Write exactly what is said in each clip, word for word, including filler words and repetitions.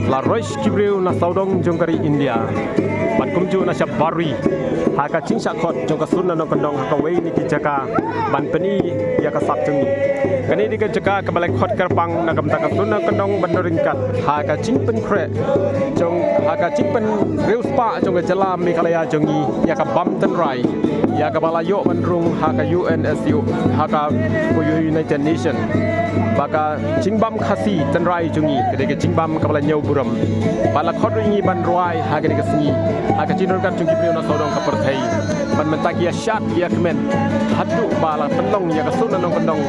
La roi ki briew na sawdong jong ka ri India bad kumjuh na shabar ri ha ka jingshah khot jong ka sur na nongkyndong ha kawei na ki jaka ban pyni ïa ka sap jong ngi. Kane dei ka jaka kaba la khot kyrpang na ka bynta ka sur na nongkyndong ban ïoh ryngkat ha ka jingpynkhreh jong, ha ka jingpynriewspah jong ka jylla Meghalaya jong ngi ïa ka bam tynrai, ïa kaba la ïoh ban rung ha ka U N S U, ha ka, ka United Nation, ba ka jingbam Khasi tynrai jong ngi ka dei ka jingbam kaba la ñiew burom. Ba la khot ïa ngi ban rwai ha kane ka sngi ha ka jingdonkam jong ki briew na sawdong ka pyrthei. Ban mynta ki ïa shad ki ïa kmen haduh ba la pynlong ïa ka sur na nongkyndong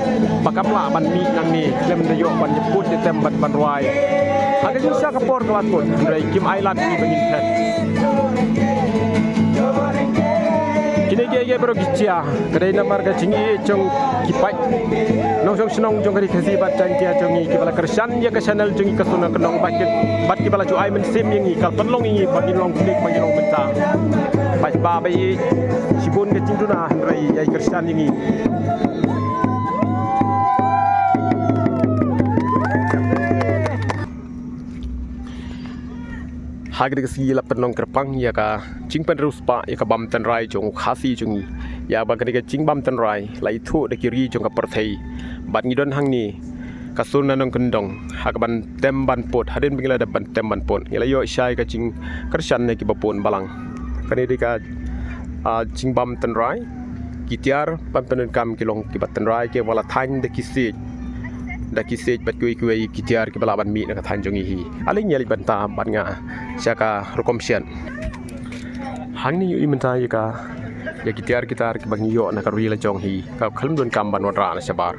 ba kam lah ban mih nangne khlem da ïoh ban ïa pud ïa tem bad ban rwai. Ha ka jingshah ka por ka la pud hynrei kim ailad ïa ngi ba ngin phet. Kine kiei kiei baroh ki jia ka dei namar ka jingïeit jong ki paid nongshong shnong jong ka ri Khasi bad Jaiñtia jong ngi kiba la kyrshan ïa ka channel jong ngi ka sur na nongkyndong bad ki, bad kiba la ju ai mynsiem ïa ngi, ka la pynlong ïa ngi ba ngin long klik ba ngin long bynta. Paidbah ba ïeit, shibun ka jingduna hynrei ïa kyrshan ïa ngi. Ha kane ka sngi la pynlong kyrpang ïa ka jingpynriewspah ïa ka bam tynrai jong u Khasi jong ngi. Ïa ba kane ka jingbam tynrai la ithuh da ki ri jong ka pyrthei. Bad ngi don hangne ka sur na nongkyndong ha kaban tem ban pud, hadien ba ngi la dep ban tem ban pud ngi la ïoh shai ka jingkyrshan na kiba pud balang. Kane dei ka, ah, jingbam tynrai, ki tiar ban pyndonkam ki long kiba tynrai kiba la thaiñ da ki siej, da ki siej bad kiwei kiwei ki tiar kiba lah ban mih na ka thaiñ jong ngi hi. Ale ngin ïa leit bynta bad nga sha ka rukom shet. Hangne ngi ïohi mynta ïa ka, ïa ki tiar ki tar kiba ngi ïoh na ka ri la jong hi, ka khlem donkam ban wanrah na shabar.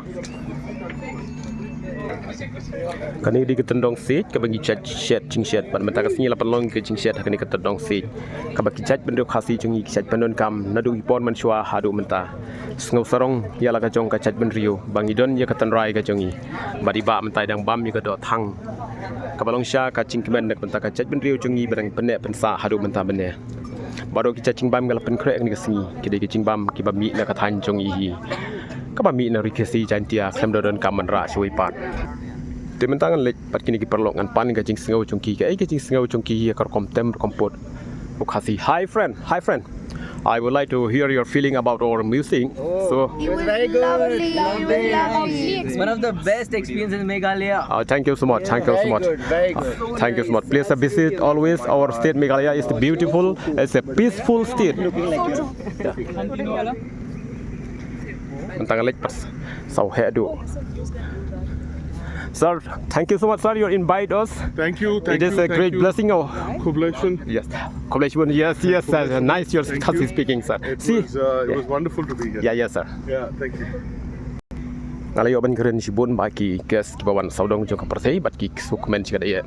Kane dei ka tyndong siej kaba ngi jait shet, jingshet, bad mynta ka sngi la pynlong ka jingshet ha kane ka tyndong siej kaba ki jaitbynriew Khasi jong ngi ki jait pyndonkam naduh ki por mynshuwa haduh mynta. Sngewsarong ïa la ka jong ka jaitbynriew ba ngi don ïa ka tynrai ka jong ngi. Bad i bah mynta i dang bam ïa ka doh thang kaba long sha ka jingkmen na ka bynta ka jaitbynriew jong ngi ba dang pynneh pynsah haduh mynta mynne. Baroh ki jait jingbam ki la pynkhreh ha kane ka sngi ki dei ki jingbam kiba mih na ka thaiñ jong ngi hi, kaba mih na ri Khasi Jaiñtia, khlem da donkam ban rah shawei pat. Te mynta ngan leit bad kine ki paralok ngan pan ka jingsngew jong ki, kaei ka jingsngew jong ki ïa ka rukom tem rukom pud u Khasi. Hi friend, hi friend. I would like to hear your feeling about our music. So, it was very good. Lovely. It was lovely. It's one of the best experiences in Meghalaya. Uh, thank you so much. Thank you so much. Very good. Very good. Thank you so much. Please, uh, visit always our state Meghalaya. Is beautiful. It's a peaceful state. Mynta nga leit pas saw heh duh. Sir, thank you so much, sir. You invite us. Thank you. Thank you. It is a great blessing. Oh. Khublei shibun. Yes. Khublei shibun. Yes, yes, sir. Nice your Khasi speaking, sir. It was, uh, it was wonderful to be here. Yeah, yes, sir. Yeah, thank you. Nga la ïoh ban kren shibun bad ki guest kiba wan sawdong jong ka pyrthei bad ki sngewkmen shi katdei.